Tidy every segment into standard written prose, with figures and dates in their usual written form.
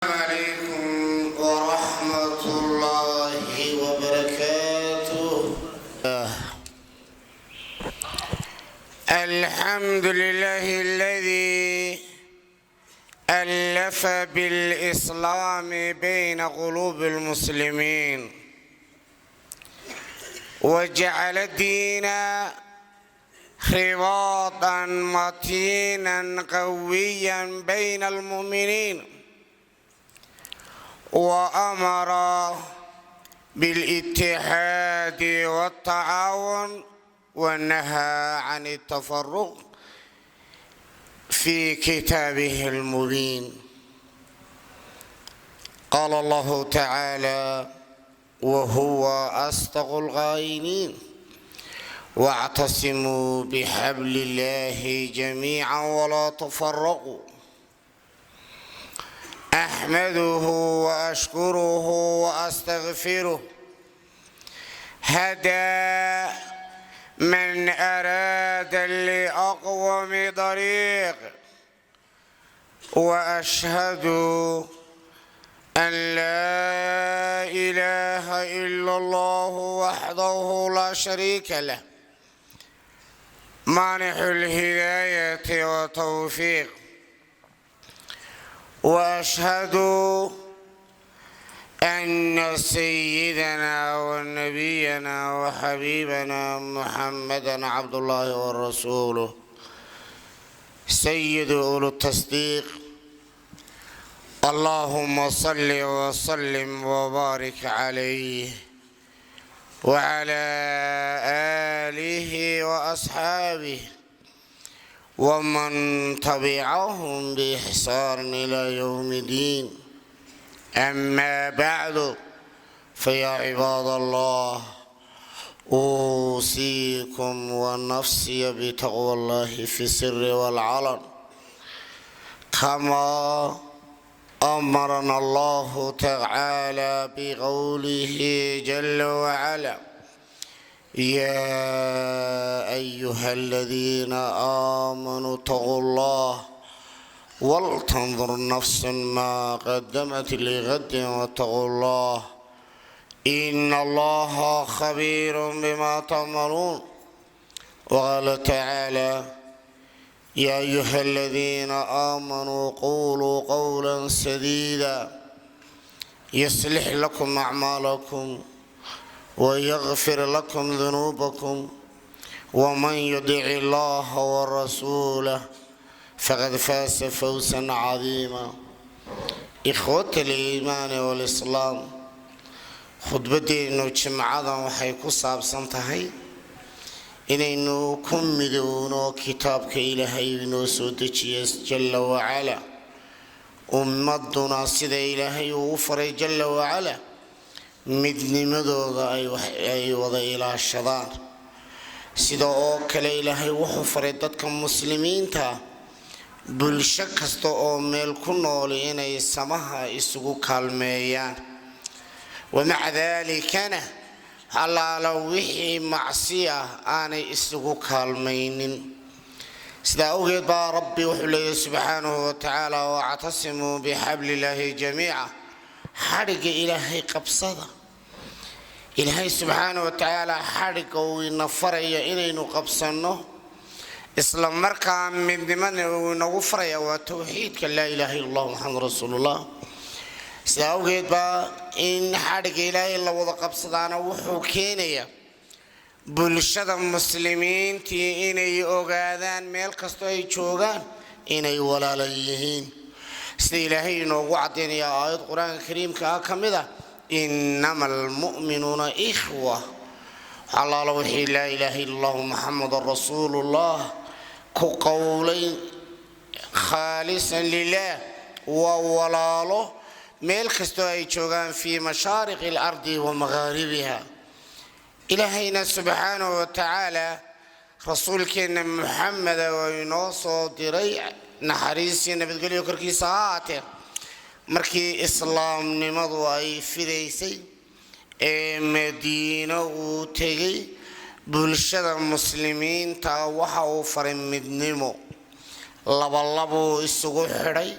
عليكم ورحمة الله وبركاته. الحمد لله الذي ألف بالإسلام بين قلوب المسلمين وجعل الدين رباطا متينا قويا بين المؤمنين، وأمر بالاتحاد والتعاون ونهى عن التفرق في كتابه المبين. قال الله تعالى وهو أصدق القائلين: واعتصموا بحبل الله جميعا ولا تفرقوا. أحمده وأشكره وأستغفره. هدى من أراد لأقوم طريق، وأشهد أن لا إله إلا الله وحده لا شريك له، مانح الهداية والتوفيق، وأشهد أن سيدنا ونبينا وحبيبنا محمدا عبد الله ورسوله، سيد أولو التصديق. اللهم صل وسلم وبارك عليه وعلى آله وأصحابه ومن تبعهم بإحسان إلى يوم الدين. أما بعد، فيا عباد الله، أوصيكم ونفسي بتقوى الله في السر والعلن، كما أمرنا الله تعالى بقوله جل وعلا: يا أيها الذين آمنوا اتقوا الله ولتنظر نفس ما قدمت لغد واتقوا الله إن الله خبير بما تعملون. وقال تعالى: يا أيها الذين آمنوا قولوا قولا سديدا يصلح لكم أعمالكم ويغفر لكم ذنوبكم، ومن يطع الله ورسوله فقد فاز فوزا عظيما. إخوة الإيمان والإسلام، khudbadeenu jimcadan waxay ku saabsan tahay inaynu ku midowno kitaabka Ilaahay inoo soo dejiya jalla wacala, ummaduna sida Ilaahay uu u faray jalla wacala midnimadooda ay wada ilaashadaan. Sida oo kale Ilaahay wuxuu faray dadka muslimiinta, bulsho kasta oo meel ku nooli, inay samaha isugu kaalmeeyaan, wamaca daalikana allaala wixii macsiya aanay isugu kaalmaynin. Sidaa awgeed baa Rabbi wuxuu leeyahy subxaanahu watacaala: wactasimuu bixabli illaahi jamiica. Xadhigga Ilaahay qabsada. Ilaahay subxaanahu watacaala xadhigga uu ina faraya inaynu qabsanno, isla markaa midnimana uu inagu faraya, waa towxiidka laa ilaaha illa Allah, Maxamed rasuulullah. Sidaa awgeed baa in xadhigga Ilaahay la wada qabsadaana wuxuu keenayaa bulshada muslimiintii inay ogaadaan meel kastoo ay joogaan inay walaala yihiin, sida Ilaahay inoogu caddaynaya aayad Qur-aanka kariimka ah ka mid ah: innama almu'minuuna ikhwa. Allaala wixii laa ilaaha illa Allahu, Maxamedan rasuulullah ku qowlay khaalisan lilah waa walaalo meel kastoo ay joogaan, fii mashaariqi alardi wa maghaaribiha. Ilaahayna subxaanahu watacaala rasuulkeenna Muxameda oo inoo soo diray, naxariisii nabadgelyo korkiisa ha ahaatee, markii islaamnimadu ay fidaysay ee Madiino uu tegay, bulshada muslimiinta waxa uu faray midnimo, labalabuu isugu xidhay.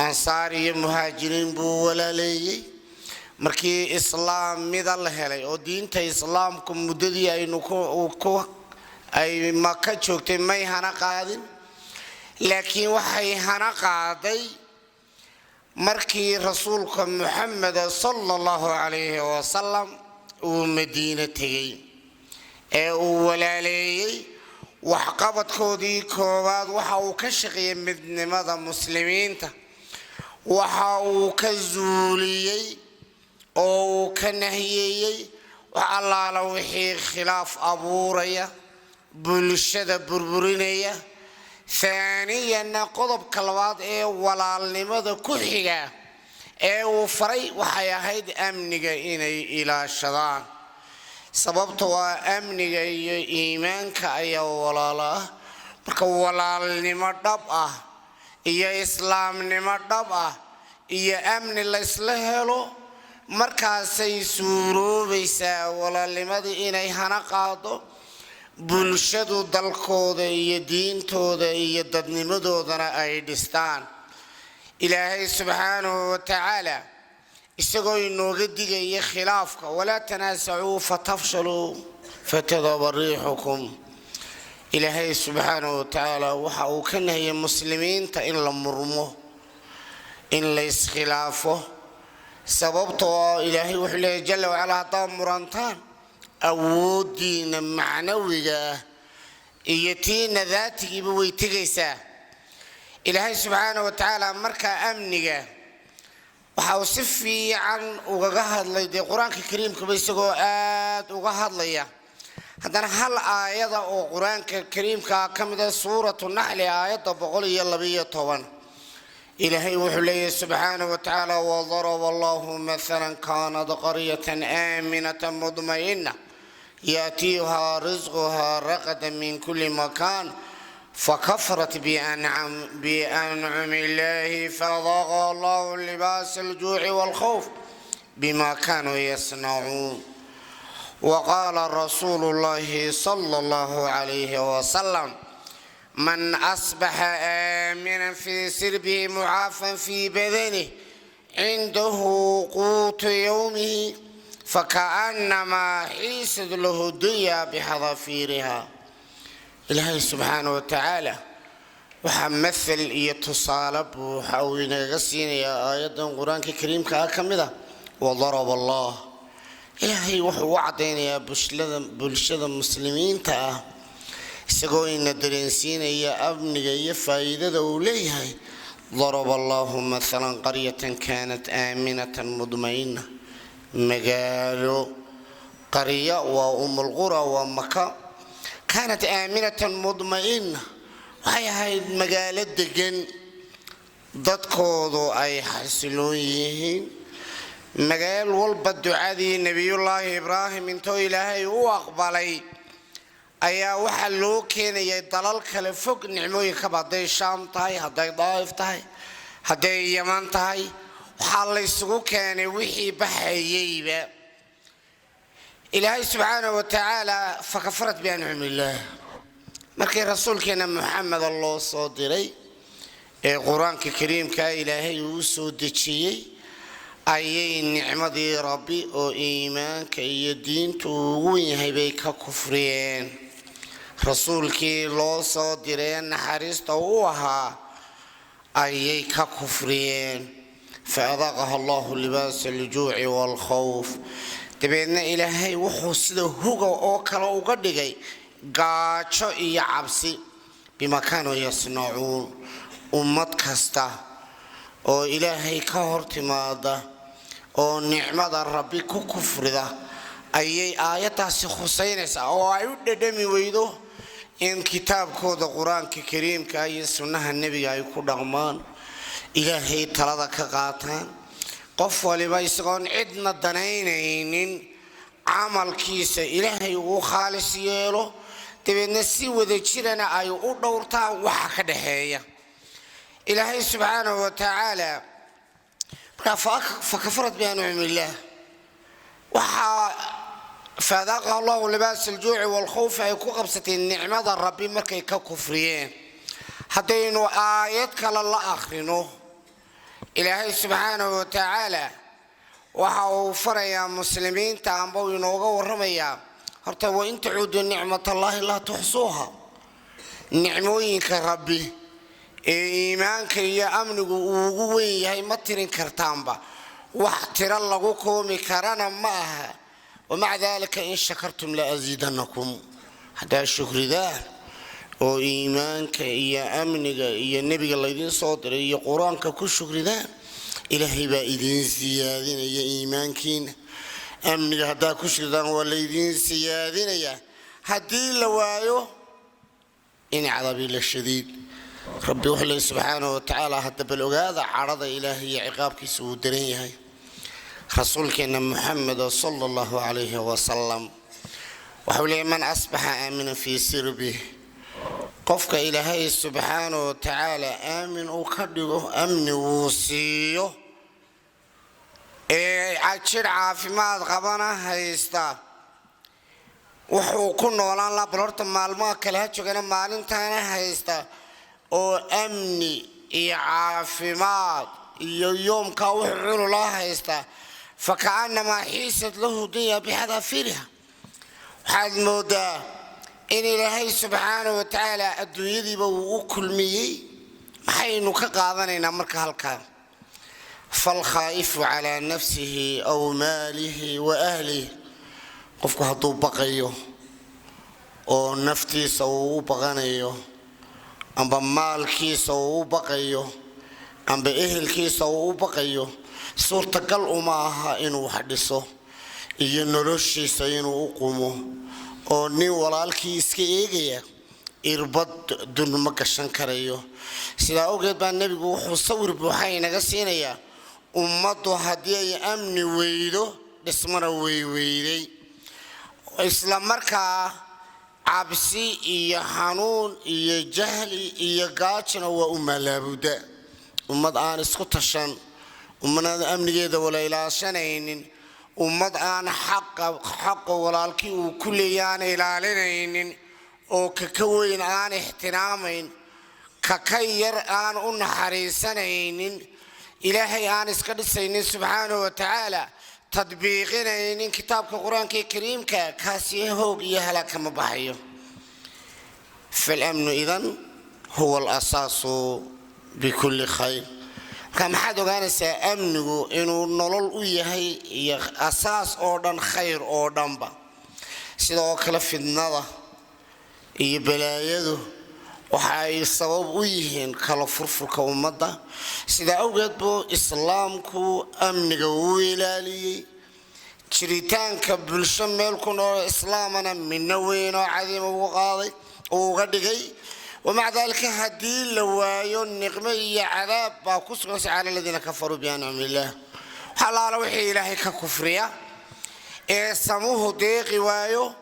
Ansaar iyo muhaajiriin buu walaaleeyey. Markii islaamida la helay oo diinta islaamku muddadii aynu ku ay Maka joogtay may hana qaadin, laakiin waxay hana qaaday markii rasuulka Muxameda sala Allahu calayhi wasalam uu Madiine tegey ee uu walaaleeyey. Waxqabadkoodii koowaad waxa uu ka shaqeeyey midnimada muslimiinta. Waxa uu ka zuuliyey oo uu ka nahiyeeyey wax allaala wixii khilaaf abuuraya, bulshada burburinaya. Thaaniyanna, qodobka labaad ee walaalnimada ku xiga ee uu faray waxay ahayd amniga inay ilaashadaan, sababto waa amniga iyo iimaanka ayaa walaalo ah. Marka walaalnimo dhab ah iyo islaamnimo dhab ah iyo amni laysla helo, markaasay suuroobaysaa walaalnimadii inay hana qaado, bulshadu dalkooda iyo diintooda iyo dadnimadoodana ay dhistaan. Ilaahay subxaanahu wa tacaala isagoo inooga digaya khilaafka, walaa tanaasacuu fatafshaluu fatadaba riixukum. Ilaahay subxaanahu wa tacaala waxa uu ka nahiyay muslimiinta in la murmo, in la iskhilaafo, sababtoo Ilaahay wuxuu leeyahy jala wacalaa, haddaad murantaan awooddiina macnawiga ah iyo tiina daatigiiba way tegaysaa. Ilaahay subxaana wa tacaala markaa amniga waxa uu si fiican ugaga hadlay dee Qur-aanka kariimkaba isagoo aad uga hadlaya. Haddana hal aayada oo Qur-aanka kariimkaa ka mid ah, Suuratu Naxli, aayadda 112, Ilaahay wuxuu leeyahy subxaanahu wa tacaala: wadaraba Allahu mathala kanat qaryatan aaminatan mudma'ina yaatiiha risquha raqada min kuli makan fakafarat biancumi illahi faadaqaha Allahu libaas aljuuci walkhawf bima kanuu yasnacuun. Waqaala rasuulu llahi sala Allahu calayhi wasalam: man asbaxa aamina fii sirbihi, mucaafan fii badanih, cindahu quutu yowmihi, fakaannamaa xiisad lahu dunya bixadafiiriha. Ilaahay subxaana wa tacaala waxaa mathal iyo tusaale buuxa uu inaga siinayaa aayadan Qur-aanka kariimka ah ka mid ah, wadaraba Allah. Ilaahay wuxuu u caddaynayaa bulshada muslimiinta ah, isagoo ina dareensiinaya amniga iyo faa'iidada uu leeyahay: daraba Allahu mathalan qaryatan kaanat aaminatan mudma'ina. Magaalo, qarya waa Umulqura, waa Maka. Kaanat aaminatan mudma'ina, waxay ahayd magaalo degan, dadkoodu ay xasiloon yihiin. Magaal walba ducadii Nebiyullaahi Ibraahim intoo Ilaahay u aqbalay ayaa waxaa loo keenayay dalal kale fog nicmooyinkaba, hadday Shaam tahay, hadday Daa'if tahay, hadday Yaman tahay. Waxaa laysugu keenay wixii baxayeyba. Ilaahay subxaanahu wa tacaala fakafarat biancumi illaah. Markii rasuulkeena Muxameda loo soo diray ee Qur-aanka kariimkaa Ilaahay uu soo dejiyey, ayay nicmadii Rabbi oo iimaanka iyo diintu ugu wen yahay bay ka kufriyeen. Rasuulkii loo soo diree naxariista u ahaa ayay ka kufriyeen. Fa adaaqaha Allahu libaasa aljuuci waalkhawf. Dabeedna Ilaahay wuxuu sida huga oo kale uga dhigay gaajo iyo cabsi, bima kaanuu yasnacuun. Ummad kasta oo Ilaahay ka hor timaada oo nicmada Rabbi ku kufrida ayay aayaddaasi khusaynaysaa, oo ay u dhadhami weydo in kitaabkooda Qur-aanka kariimka iyo sunnaha nebiga ay ku dhaqmaan, Ilaahay talada ka qaataan, qof waliba isagoon cidna danaynaynin camalkiisa Ilaahay uu khaalis yeelo, dabeedna si wada jirana ay u dhowrtaan waxa ka dhexeeya. Ilaahay subxaanahu wa tacaala markaa fakafarat biancumi illaah, waxaa faadaaqa Allahu libaas aljuuci waalkhawf ay ku qabsatay nicmada Rabbi markay ka kufriyeen. Haddaynu aayad kale la akhrino. Ilaahay subxaanahu wa tacaala waxa uu farayaa muslimiinta, amba uu inooga warramayaa horta: "Wain tacuuduu nicmatallaahi laa tuxsuuha." Nicmooyinka Rabbi ee iimaanka iyo amnigu uu ugu weyn yahay ma tirin kartaanba, wax tiro lagu koomi karana ma aha. Wamaca daalika, "In shakartum la asiidanakum." Haddaa shukridaan oo iimaanka iyo amniga iyo nebiga laydiin soo diray iyo Qur-aanka ku shukridaan, Ilaahay baa idiin siyaadinaya iimaankiina. Amniga haddaa ku shukridaan, waa laydiin siyaadinayaa. Haddii la waayo, "In cadaabii la shadiid." Rabbi wuxuu leey subxaanahu watacaala: hadda bal ogaada, cadhada Ilaahay iyo ciqaabkiisa wuu daran yahay. Rasuulkeena Muxamed sala Allahu calayhi wasalam waxau leeyay: "Man asbaxa aaminan fii sirbih," qofka Ilaahay subxaanahu watacaala aamin uu ka dhigo, amni wuu siiyo, ee jir caafimaad qabana haysta, wuxuu ku noolaan laha bal horta maalmaha kale ha joogana, maalintaana haysta oo amni iyo caafimaad iyo yoomkaa wuxuu cunulaa haystaa, "faka'annamaa xiisat lahu dunya bixadaafiiriha," waxaad moodaa in Ilaahay subxaanahu watacaala adduunyadiiba uu u kulmiyey. Maxaynu ka qaadanaynaa marka halkaa? "Falkhaa'ifu calaa nafsihi aw maalihi wa ahlih," qofku hadduu baqayo oo naftiisa uu u baqanayo, amba maalkiisa uu u baqayo, amba ehelkiisa uu u baqayo, suurtagal uma aha inuu wax dhiso iyo noloshiisa inuu u qumo, oo nin walaalkii iska eegaya irbad dun ma gashan karayo. Sidaa awgeed baa Nebigu wuxuu sawir buuxa inaga siinayaa: ummaddu haddii ay amni weydo, dhismana way weyday. Isla markaa cabsi iyo xanuun iyo jahli iyo gaajina waa u maalaabuda. Ummad aan isku tashan, ummad aan amnigeeda wala ilaashanaynin, ummad aan xaqa walaalkii uu ku leeya aan ilaalinaynin, oo kaka weyn aan ixtiraamayn, kaka yar aan u naxariisanaynin, Ilaahay aan iska dhisaynin subxaanahu wa tacaala, tadbiiqinaynin kitaabka Qur-aanka ee kariimka, kaasi hoog iyo halaag kama baxayo. "Falamnu idan huwa alasaasu bikulli khayr." Marka maxaad ogaanaysaa? Amnigu inuu nolol u yahay iyo asaas oo dhan, khayr oo dhanba. Sidoo kale fidnada iyo balaayadu waxa ay sabab u yihiin kala furfurka ummadda. Sidaa awgeed buu Islaamku amniga u ilaaliyey. Jiritaanka bulsho meel ku nool islaamana midno weyn oo cadiima ugu qaaday, uu uga dhigay. Wamaca daalika, haddii la waayo, niqmo iyo cadaab baa ku sugansa "cala aladiina kafaruu biancami illaah." Waxalaala wixii Ilaahay ka kufriya ee samuhu deeqi waayo,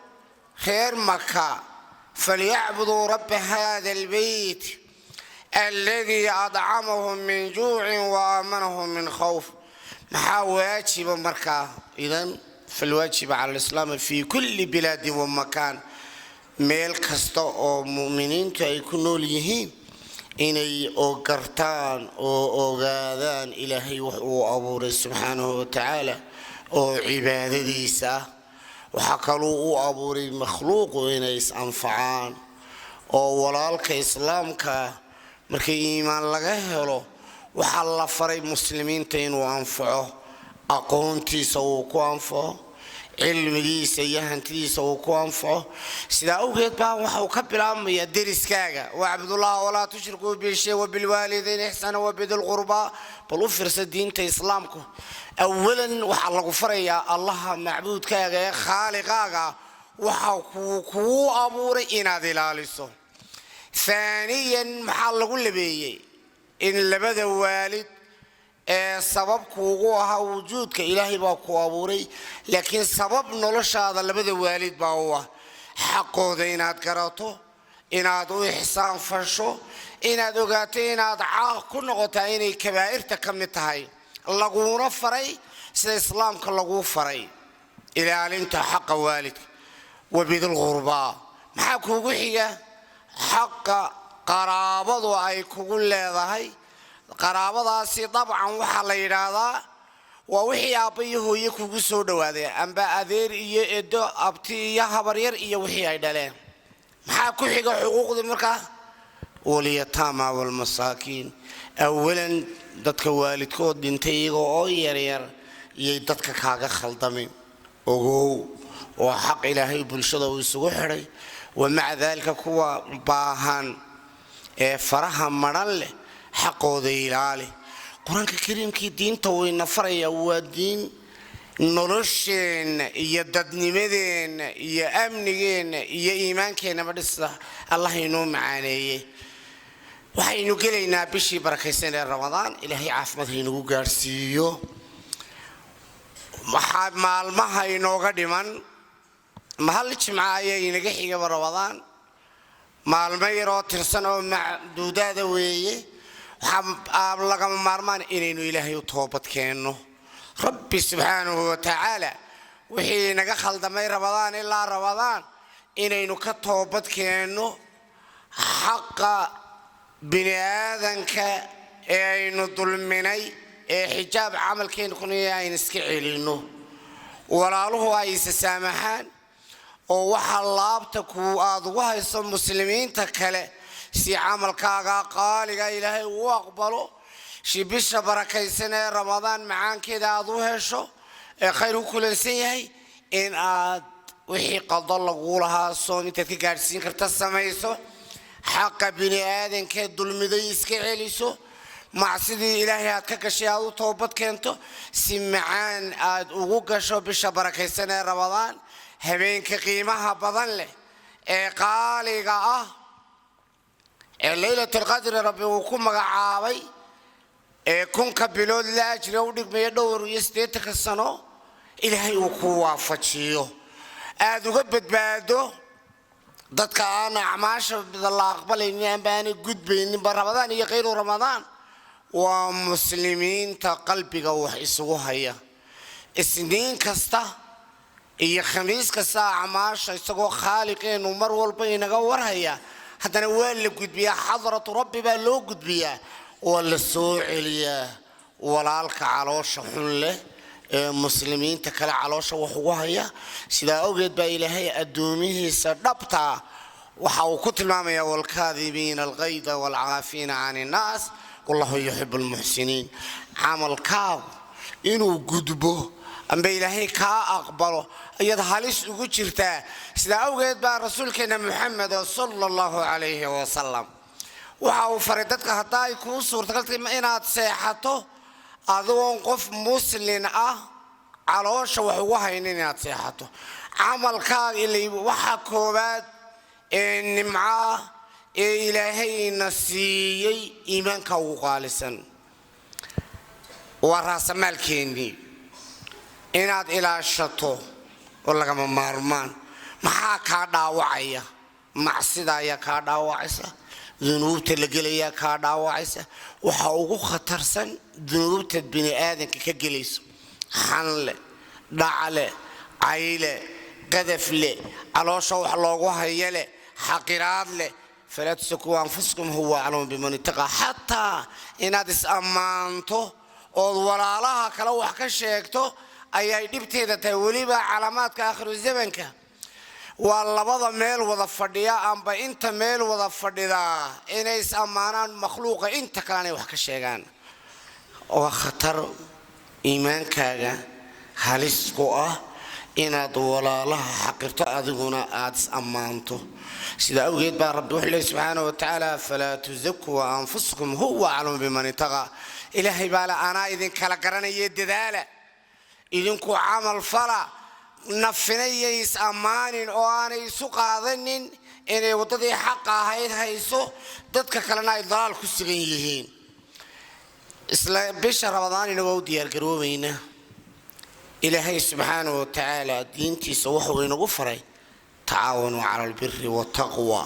reer Maka: "Falyacbuduu rabba hada albeyt alladii adcamahum min juucin wa aamanahum min khawf." Maxaa waajiba markaa? Idan falwaajiba cala alislaam fi kulli bilaadin wa makaan, meel kasta oo mu'miniintu ay ku nool yihiin, inay ogartaan oo ogaadaan Ilaahay wax uu abuuray subxaanahu watacaala oo cibaadadiisa ah. Waxaa kaluu u abuuray makhluuqu inay is-anfacaan, oo walaalka islaamka markii iimaan laga helo, waxaa la faray muslimiinta inuu anfaco, aqoontiisa uu ku anfaco, cilmigiisa iyo hantidiisa uu ku anfaco. Sidaa awgeed baa waxauu ka bilaabmayaa deriskaaga: "Wacbudullaha walaa tushrikuu bihi shay wabilwaalidayn ixsana wabidilqurbaa." Bal u fiirsa diinta Islaamku: awalan waxaa lagu farayaa Allaha macbuudkaaga ee khaaliqaaga, waxa kuu kuu abuuray inaad ilaaliso. Haaniyan, maxaa lagu labeeyey? In labada waalid ee sabab kuugu ahaa wujuudka. Ilaahay baa ku abuuray, laakiin sabab noloshaada labada waalid baa u ah. Xaqooda inaad garato, inaad u ixsaan fasho, inaad ogaato inaad caaq ku noqotaa inay kabaa'irta ka mid tahay, laguuna faray sida Islaamka laguu faray ilaalinta xaqa waalidka. Wabidilqurbaa, maxaa kuugu xiga? Xaqa qaraabadu ay kugu leedahay. Qaraabadaasi dabcan waxaa la yidhaahdaa waa wixii aabba iyo hooye kugu soo dhawaaday, amba adeer iyo edo, abti iyo habaryar iyo wixii ay dhaleen. Maxaa ku xiga xuquuqdii markaa? Walyataama walmasaakiin. Awalan dadka waalidkood dhintay iyaga oo yaryar iyay dadka kaaga khaldamin, ogow, waa xaq Ilaahay bulshada uu isugu xidhay. Wa maca daalika kuwa baahan ee faraha madhan leh xaqooda ilaali. Qur-aanka kariimkii diinta wayna faraya, waa diin nolosheenna iyo dadnimadeenna iyo amnigeenna iyo iimaankeenaba dhisa. Allah inoo macaaneeyey. Waxaynu gelaynaa bishii barakaysan ee Ramadaan. Ilaahay caafimaad haynagu gaadhsiiyo. Waxaa maalmaha inooga dhiman, ma hal jimca ayaa inaga xigaba Ramadaan, maalmo yaroo tirsan oo macduudaada weeye. Waxaa lagama maarmaan inaynu Ilaahay u toobad keenno, Rabbi subxaanahu wa tacaala wixii inaga khaldamay Ramadaan ilaa Ramadaan inaynu ka toobad keenno, xaqa bini aadanka ee aynu dulminay ee xijaab camalkeenu kunaya aynu iska celinno, walaaluhu ay isa saamaxaan, oo waxaa laabta ku aada ugu hayso muslimiinta kale si camalkaaga qaaliga Ilaahay uu aqbalo, si bisha barakaysan ee Ramadaan macaankeeda aada u hesho ee khayr ku kulansan yahay, in aad wixii qado laguu lahaa soom intaad ka gaadhsiin karta samayso, xaqa bini aadankee dulmiday iska celiso, macsidii Ilaahay aad ka gashay aad u toobad keento, si macaan aad ugu gasho bisha barakaysan ee Ramadaan, habeenka qiimaha badan leh ee qaaliga ah ee Leylatulqadri Rabbi uu ku magacaabay, ee 1000-ka bilood la ajriga u dhigmaya dhowr iyo siddeetanka sano. Ilaahay uu ku waafajiyo, aada uga badbaado dadka aan acmaasha la aqbalaynin amba aanay gudbayninba Ramadaan iyo khayru Ramadaan. Waa muslimiinta qalbiga wax isugu haya. Isniin kasta iyo Khamiis kasta acmaasha, isagoo Khaaliqeenu mar walba inaga warhaya, haddana waa la gudbiyaa, xadratu Rabbi baa loo gudbiyaa, waa la soo celiyaa. Walaalka caloosha xun leh ee muslimiinta kale caloosha wax ugu haya, sidaa awgeed baa Ilaahay addoomihiisa dhabtaa waxa uu ku tilmaamayaa: waalkaadimiina alghayda waalcaafiina can innaas wallahu yuxibu almuxsiniin. Camalkaagu inuu gudbo amba Ilaahay kaa aqbalo ayaad halis ugu jirtaa. Sidaa awgeed baa rasuulkeena Muxamed sala Allahu calayhi wasalam waxa uu faray dadka, hadda ay kuu suurtagaltay inaad seexato adigoon qof muslin ah caloosha wax ugu haynin, inaad seexato camalkaaga ilay. Waxa koowaad ee nimcaah ee Ilaahayna siiyey iimaanka ugu qaalisan waa raasamaalkeennii, inaad ilaashato oo lagama maarmaan. Maxaa kaa dhaawacaya? Macsida ayaa kaa dhaawacaysa, dunuubta la gelayaa kaa dhaawacaysa. Waxaa ugu khatarsan dunuubta bini aadanka ka gelayso: xanle, dhacle, cayle, qadafle, caloosha wax loogu hayo leh, xaqiraad leh. Falaa tusakuu anfusakum huwa aclamu biman ittaqaa. Xataa inaad is ammaanto ood walaalaha kale wax ka sheegto ayay dhibteeda tahay. Weliba calaamaadka aakhiru zamanka waa labada meel wada fadhiya amba inta meel wada fadhidaa inay is ammaanaan, makhluuqa inta kalena ay wax ka sheegaan. Waa khatar iimaankaaga halis ku ah inaad walaalaha xaqirto, adiguna aada is ammaanto. Sidaa awgeed baa Rabbi wuxuu leey subxaana wa tacaala: falaa tusakuu anfusakum huwa aclamu biman itaqaa. Ilaahay baa le: anaa idinkala garanaya, dadaala idinku, camal fala, nafinayay is ammaanin oo aanay isu qaadanin inay waddadii xaqa ahayd hayso, dadka kalena ay dalaal ku sugan yihiin. Isla bisha Ramadaan inagoo u diyaargaroobayna, Ilaahay subxaana wa tacaala diintiisa wuxuu inagu faray tacaawanuu cala albiri wataqwa,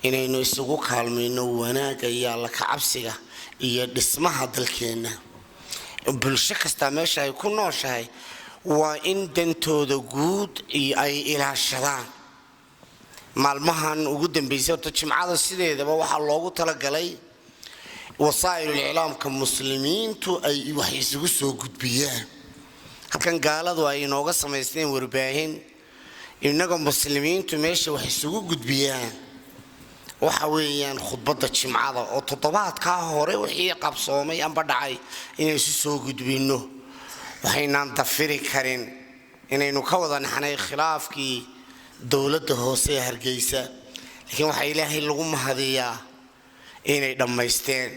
inaynu isugu kaalmayno wanaagga iyo Alla ka cabsiga iyo dhismaha dalkeenna. Bulsho kastaa meesha ay ku nooshahay waa in dantooda guud iyo ay ilaashadaan. Maalmahan ugu dambeysay, horta jimcada sideedaba waxaa loogu talagalay Wasaa'ilul iclaamka muslimiintu ay wax isugu soo gudbiyaan, halkan gaaladu ay inooga samaysteen warbaahin, innaga muslimiintu meesha wax isugu gudbiyaan waxa weeyaan khudbadda jimcada, oo toddobaadkaa hore wixii qabsoomay amba dhacay inay isu soo gudbinno. Waxaynaan dafiri karin inaynu ka wada naxnay khilaafkii dowladda hoose ee Hargeysa, laakiin waxaa Ilaahay lagu mahadiyaa inay dhammaysteen.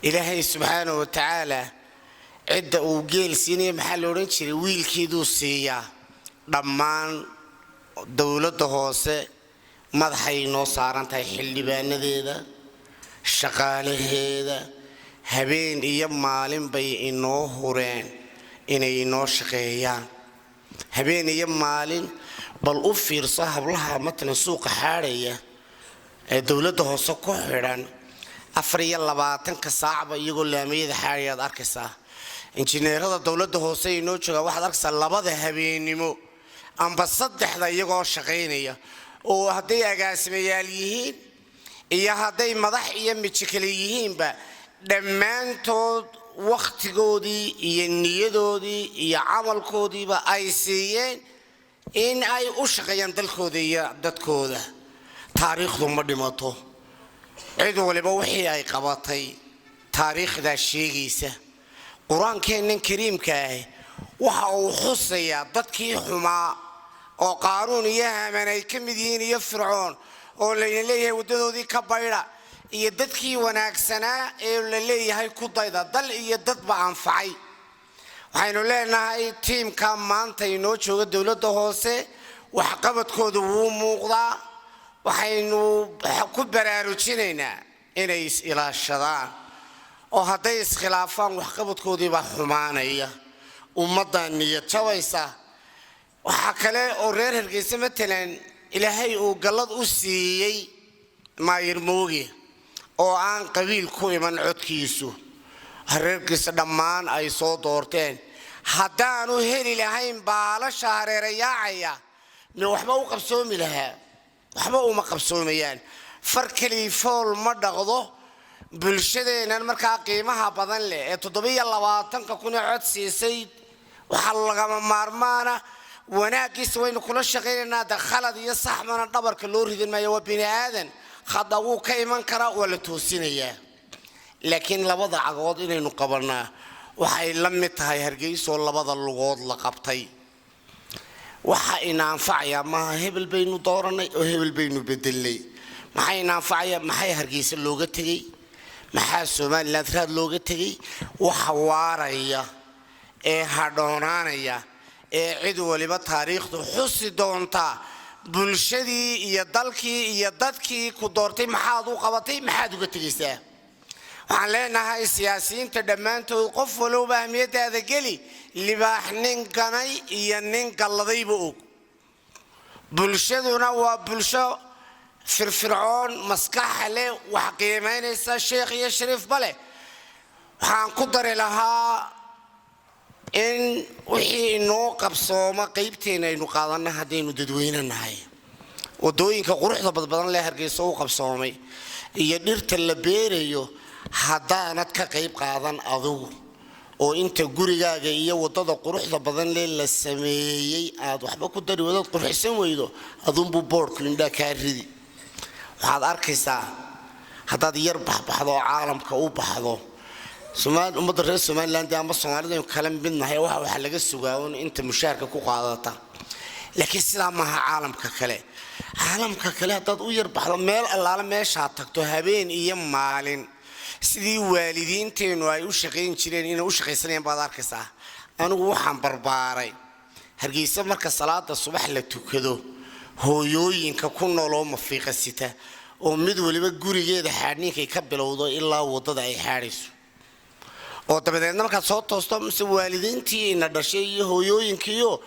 Ilaahay subxaana wa tacaala cidda uu geel siinaya, maxaa la odhan jiray, wiilkeeduu siiyaa. Dhammaan dowladda hoose madaxay noo saaran tahay, xildhibaanadeeda, shaqaalaheeda, habeen iyo maalin bay inoo hureen inay inoo shaqeeyaan, habeen iyo maalin. Bal u fiirso hablaha matalan suuqa xaadhaya ee dowladda hoose ku xidhan, 24-ka saacba iyagoo laamiyada xaadhayaad arkaysaa. Injineerada dowladda hoose inoo joogaa waxaad arkaysaa 2da habeennimo amba 3da iyagoo shaqaynaya, oo hadday agaasimayaal yihiin iyo hadday madax iyo miji kale yihiinba, dhammaantood wakhtigoodii iyo niyadoodii iyo camalkoodiiba ay siiyeen in ay u shaqeeyaan dalkooda iyo dadkooda. Taariikhdu ma dhimato, cid waliba wixii ay qabatay taariikhdaa sheegaysa. Qur-aankeennan kariimka ah waxa uu xusayaa dadkii xumaa oo Qaaruun iyo Haman ay ka mid yihiin iyo Fircoon, oo layna leeyahay waddadoodii ka baydha, iyo dadkii wanaagsanaa ee la leeyahay ku dayda, dal iyo dadba anfacay. Waxaynu leenahay tiimka maanta inoo jooga dowladda hoose waxqabadkooda wuu muuqdaa. Waxaynu ku baraarujinaynaa inay is-ilaashadaan, oo hadday iskhilaafaan waxqabadkoodiibaa xumaanaya, ummaddaa niyad jabaysa. Waxaa kale oo reer Hargeysa matalan Ilaahay uu gallad u siiyey Maayir Mooge, oo aan qabiil ku iman, codkiisu reerkiisa dhammaan ay soo doorteen. Haddaanu heli lahayn baalasha hareerayaacaya, mi waxba u qabsoomi lahaa? Waxba uma qabsoomayaan. Far kelii fool ma dhaqdo. Bulshadeennan markaa qiimaha badan leh ee 27-ka kun ee cod siisay, waxaa lagama maarmaana wanaaggiisa waynu kula shaqaynaynaa. De khalad iyo saxmana dhabarka loo ridan maayo, waa bini aadan, khada wuu ka iman karaa, waa la toosinayaa. Laakiin labada cagood inaynu qabannaa waxay la mid tahay Hargeysoo labada lugood la qabtay. Waxa ina anfacayaa maaha hebel baynu dooranay oo hebel baynu bedelnay. Maxaa ina anfacaya? Maxay Hargeysa looga tegey? Maxaa Somaliland raad looga tegey? Waxa waaraya ee hadhoonaanaya ee cid waliba taariikhdu xusi doontaa, bulshadii iyo dalkii iyo dadkii ku doortay maxaad u qabatay, maxaad uga tegaysaa? Waxaan leenahay siyaasiyiinta dhammaantood, qof walowba ahmiyaddaada geli. Libaax nin ganay iyo nin galladayba og. Bulshaduna waa bulsho firfircoon, maskaxa leh, wax qiimaynaysa, sheekh iyo shariifba leh. Waxaan ku dari lahaa in wixii inoo qabsooma qaybteena aynu qaadanna haddaynu dadweyne nahay. Wadooyinka quruxda badbadan leh Hargeysa u qabsoomay iyo dhirta la beerayo, haddaanad ka qayb qaadan adigu oo inta gurigaaga iyo wadada quruxda badan lee la sameeyey aad waxba ku dari wadaad qurxisan weydo, adunbuu boodhku indhaa kaa ridi. Waxaad arkaysaa haddaad yar baxbaxdo oo caalamka u baxdo, ummadda reer Somaliland ama Soomaalida aynu kala mid nahay, waxa laga sugaa un inta mushaharka ku qaadata. Laakiin sidaa maaha caalamka kale. Caalamka kale haddaad u yar baxdo, meel allaale meeshaad tagto, habeen iyo maalin sidii waalidiinteennu ay u shaqayn jireen inay u shaqaysanayaan baad arkaysaa. Anigu waxaan barbaaray Hargeysa marka salaada subax la tukado, hooyooyinka ku nool oo mafiiqa sita, oo mid waliba gurigeeda xaadhniinkay ka bilowdo ilaa waddada ay xaadhayso, oo dabadeedna markaad soo toosto mise waalidiintii ina dhashay iyo hooyooyinkiiyo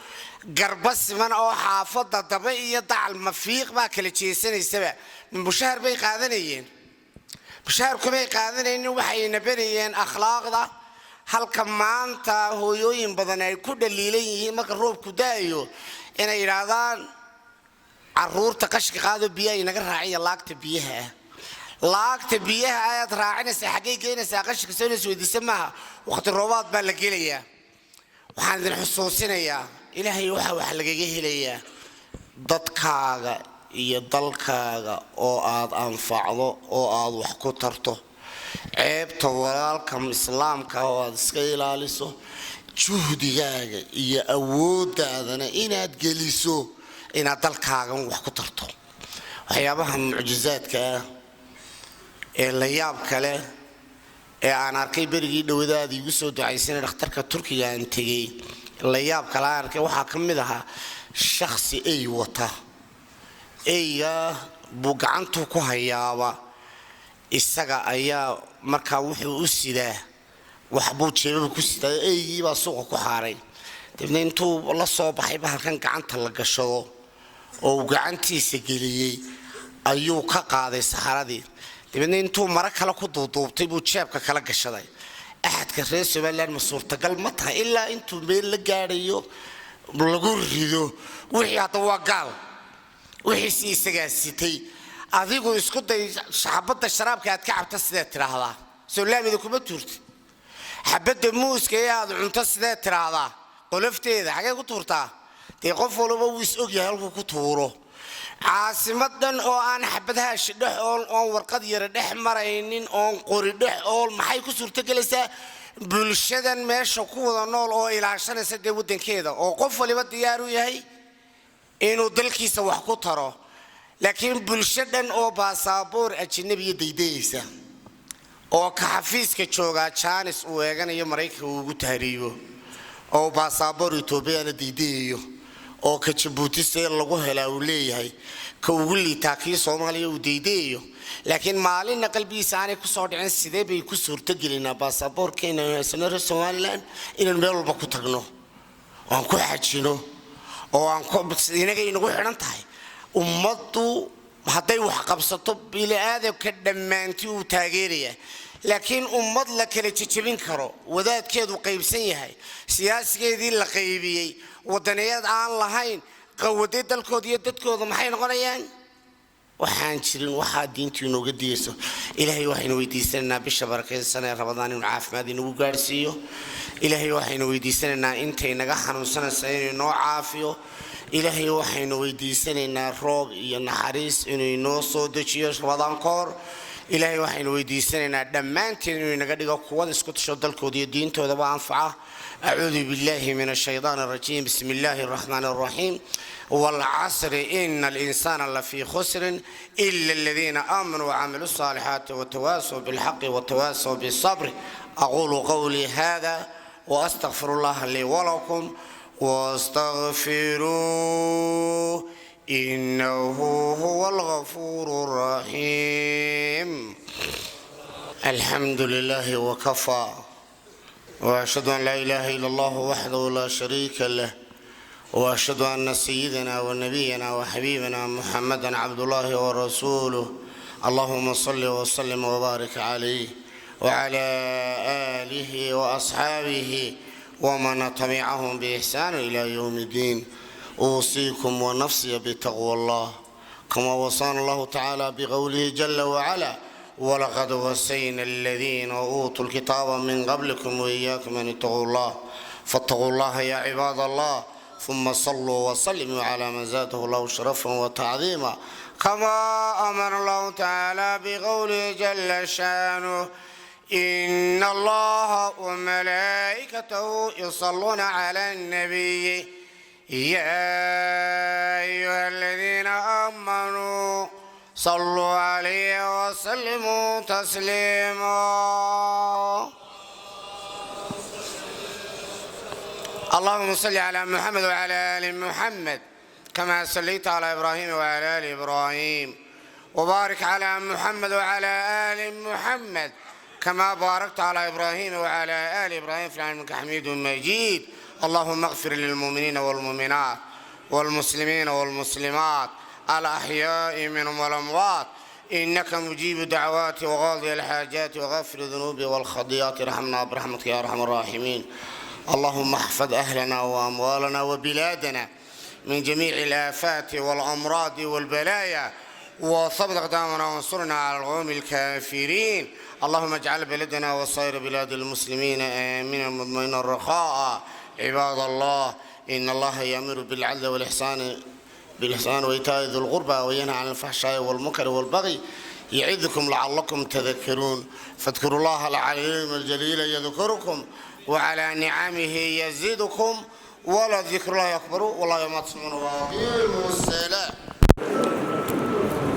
garba siman oo xaafadda daba iyo dacal mafiiq baa kala jeesanaysaba. Mushaar bay qaadanayeen? Mushaar kumay qaadanaynin. Waxayna barayeen akhlaaqda. Halka maanta hooyooyin badan ay ku dhaliilan yihiin marka roobku da'ayo inay yidhaahdaan caruurta qashka qaado, biyaha inaga raaciya laagta biyaha ah. Laagta biyaha ayaad raacinaysaa xaggay keenaysaa qashinka soo inays weydiisa maaha. Waqti roobaad baa la gelayaa. Waxaan idin xusuusinayaa, Ilaahay waxaa wax lagaga helayaa dadkaaga iyo dalkaaga oo aad anfacdo oo aad wax ku tarto, ceebta walaalka islaamka oo aad iska ilaaliso, juhdigaaga iyo awooddaadana inaad geliso inaad dalkaagan wax ku tarto. Waxyaabaha mucjizaadka ah ee la yaab kale ee aan arkay berigii dhowadaada igu soo ducaysanay dhakhtarka Turkiga aan tegey, la yaab kale aan arkay waxaa ka mid ahaa shakhsi ey wata. Eyga buu gacantu ku hayaaba, isaga ayaa markaa wuxuu u sidaa waxbuu jeebaba ku sidaa. Eygiibaa suuqa ku xaaray, dabeedna intuu la soo baxay bahalkan gacanta la gashado oo uu gacantiisa geliyey ayuu ka qaaday saxaradii. Dabeedna intuu maro kale ku duuduubtay buu jeebka kala gashaday. Axadka reer Somaliland ma suurtagal ma tahay ilaa intuu meel la gaadhayo lagu rido wixii? Hadda waa gaal, wixiisi isagaa sitay. Adigu isku day xabadda sharaabka aad ka cabta, sidee tidhaahdaa? Soo laamida kuma tuurtid? Xabadda muuska ee aad cunto, sidee tidhaahdaa? Qolofteeda xagee ku tuurtaa? Dee qof walba wuu is ogyahay halkuu ku tuuro. Caasimad dhan oo aan xabad haashi dhex ool, oon warqad yara dhex maraynin, oon qori dhex ool, maxay ku suurtogelaysaa? Bulshadan meesha ku wada nool oo ilaashanaysa dee waddankeeda, oo qof waliba diyaar u yahay inuu dalkiisa wax ku taro. Laakiin bulsho dhan oo baasaboor ajnabiya daydayaysa, oo ka xafiiska joogaa jaanis uu eeganayo Maraykanka uu ugu tahriibo, oo baasaboor Etoobiyana daydayayo, oo ka Jabuuti see lagu helaa uu leeyahay, ka ugu liitaa kii Soomaaliya uu daydayayo, laakiin maalinna qalbigiisa aanay kusoo dhicin sidee bay ku suurtogelinaa baasaboorkeena haysano reer Somaliland inaan meel walba ku tagno oo aan ku xajino oo aan inagay inagu xidhan tahay. Ummaddu hadday wax qabsato, bini-aadamka dhammaantii uu taageerayaa. Laakiin ummad la kala jejebin karo, wadaadkeedu qaybsan yahay, siyaasigeedii la qaybiyey, wadaniyad aan lahayn, qawaday dalkooda iyo dadkooda, maxay noqonayaan? Waxaan jirin. Waxaa diintu inooga digayso. Ilaahay waxaynu weydiisanaynaa bisha barakaysan ee Ramadaan inuu caafimaad inagu gaadhsiiyo. Ilaahay waxaynu weydiisanaynaa intay naga xanuunsanaysa inuu inoo caafiyo. Ilaahay waxaynu weydiisanaynaa roob iyo naxariis inuu inoo soo dejiyo Ramadaan ka hor. Ilaahay waxaynu weydiisanaynaa dhammaanteen inuu inaga dhigo kuwada isku tasho, dalkooda iyo diintoodaba anfaca. Acuudu billahi min ashaytaan arajiim. Bismi illaahi araxmaan araxiim. والعصر إن الإنسان لفي خسر إلا الذين آمنوا وعملوا الصالحات وتواصوا بالحق وتواصوا بالصبر. أقول قولي هذا وأستغفر الله لي ولكم واستغفروه إنه هو الغفور الرحيم. الحمد لله وكفى، وأشهد أن لا إله إلا الله وحده لا شريك له، واشهد ان سيدنا ونبينا وحبيبنا محمدا عبد الله ورسوله. اللهم صل وسلم وبارك عليه وعلى اله واصحابه ومن تبعهم باحسان الى يوم الدين. اوصيكم ونفسي بتقوى الله، كما وصانا الله تعالى بقوله جل وعلا: ولقد وصينا الذين اوتوا الكتاب من قبلكم واياكم ان اتقوا الله. فاتقوا الله يا عباد الله، ثم صلوا وسلموا على من زاده الله شرفا وتعظيما، كما أمر الله تعالى بقوله جل شانه: إن الله وملائكته يصلون على النبي يا أيها الذين آمنوا صلوا عليه وسلموا تسليما. اللهم صل على محمد وعلى آل محمد كما صليت على إبراهيم وعلى آل إبراهيم، وبارك على محمد وعلى آل محمد كما باركت على إبراهيم وعلى آل إبراهيم في العالمين إنك حميد مجيد. اللهم اغفر للمؤمنين والمؤمنات والمسلمين والمسلمات الأحياء منهم والأموات، إنك مجيب الدعوات وقاضي الحاجات وغافر الذنوب والخطيئات. ارحمنا برحمتك يا أرحم الراحمين. اللهم احفظ أهلنا وأموالنا وبلادنا من جميع الآفات والأمراض والبلايا، وثبت أقدامنا وانصرنا على القوم الكافرين. اللهم اجعل بلدنا وسائر بلاد المسلمين آمنا مطمئنا رخاء. عباد الله، إن الله يأمر بالعدل والإحسان وإيتاء ذي القربى وينهى عن الفحشاء والمنكر والبغي يعظكم لعلكم تذكرون. فاذكروا الله العليم الجليل يذكركم، وعلى نعمه يزيدكم، ولذكر الله أكبر، والله ما تسمعون، وأقيموا الصلاة.